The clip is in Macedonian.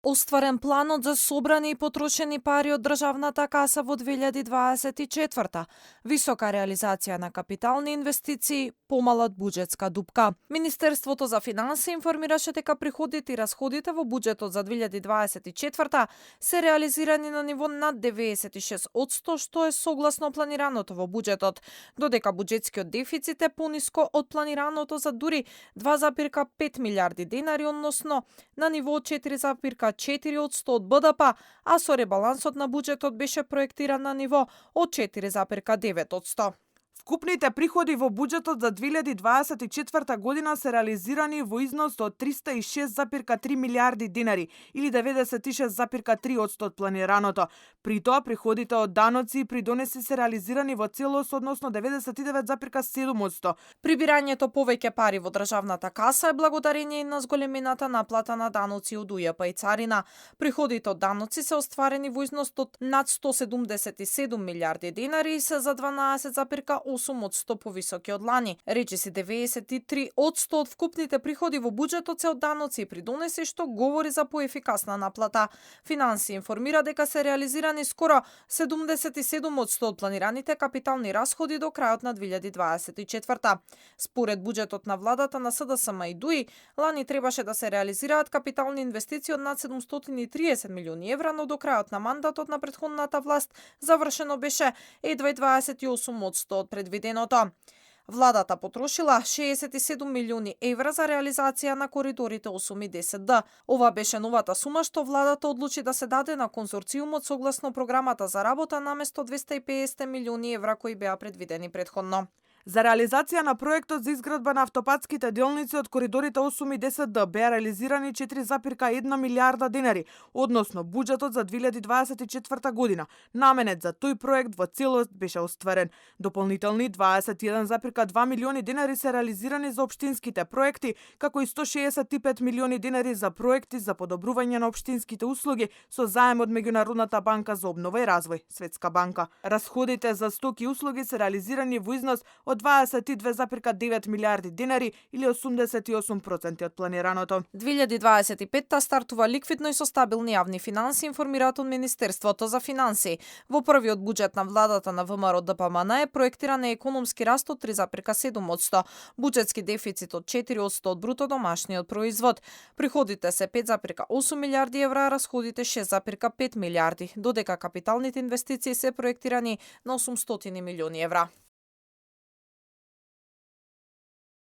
Остварен планот за собрани и потрошени пари од државната каса во 2024. Висока реализација на капитални инвестиции, помала буџетска дупка. Министерството за финансии информираше дека приходите и расходите во буџетот за 2024 се реализирани на ниво над 96%, што е согласно планираното во буџетот, додека буџетскиот дефицит е пониско од планираното за дури 2,5 милиарди денари, односно на ниво 4,4% од БДП, а со ребалансот на буџетот беше проектиран на ниво од 4,9%. Вкупните приходи во буџетот за 2024 година се реализирани во износ од 306,3 милиарди денари или 96,3% од планираното. При тоа приходите од даноци и придонеси се реализирани во целост, односно 99,7%. Прибирањето повеќе пари во државната каса е благодарение на зголемената наплата на даноци од УЈП и царина. Приходите од даноци се остварени во износ од над 177 милиарди денари и се за 12,8% повисоки од лани. Речиси 93% од вкупните приходи во буџетот се од даноци и придонеси, што говори за поефикасна наплата. Финансии информира дека се реализирани скоро 77% од планираните капитални расходи до крајот на 2024. Според буџетот на владата на СДСМ и ДУИ, лани требаше да се реализираат капитални инвестиции од над 730 милиони евра, но до крајот на мандатот на претходната власт завршено беше едва 28% од предвиденото. Владата потрошила 67 милиони евра за реализација на коридорите 8 и 10Д. Ова беше новата сума што владата одлучи да се даде на конзорциумот согласно програмата за работа наместо 250 милиони евра кои беа предвидени претходно. За реализација на проектот за изградба на автопатските делници од коридорите 8 и 10Д беа реализирани 4,1 милиарда денари, односно буџетот за 2024 година. Наменет за тој проект во целост беше остварен. Дополнителни 21,2 милиони денари се реализирани за општинските проекти, како и 165 милиони денари за проекти за подобрување на општинските услуги со заем од Меѓународната банка за обнова и развој, Светска банка. Расходите за стоки и услуги се реализирани во износ од 22,9 милиарди денари или 88% од планираното. 2025 стартува ликвидно и со стабилни јавни финанси, информираат од Министерството за финансии. Во првиот буџет на владата на ВМРО ДПМН е проектиран економски раст од 3,7%, буџетски дефицит од 4% од бруто домашниот производ. Приходите се 5,8 милиарди евра, а расходите 6,5 милиарди, додека капиталните инвестиции се проектирани на 800 милиони евра.